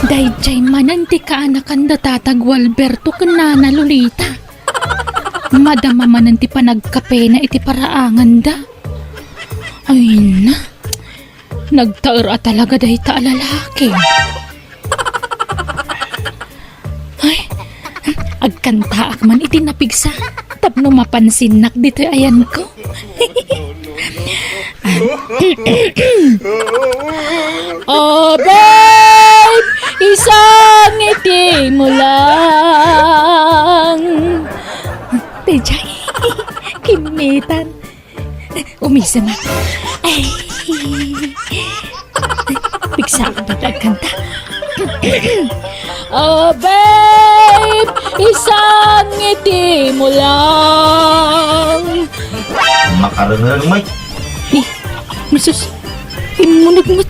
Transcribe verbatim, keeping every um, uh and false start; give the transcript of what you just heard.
Daydiay manen ti kaanakan da Tatang Gualberto ken Nana Lolita. Madama manen ti panagkapena iti paraanganda. Ay na, nagtaer a talaga dayta a lalaki. Ay, agkantaak man iti napigsa tapno mapansinnak ditoy ayanko. Oh, babe, isangiti mo lang. Daydiay, kinmitan. Umisem a. Ay. Pigsa ka ba agkanta? Oh, babe, isangiti mo lang. Makarengeng, Mike. Ni, misus, immunod mo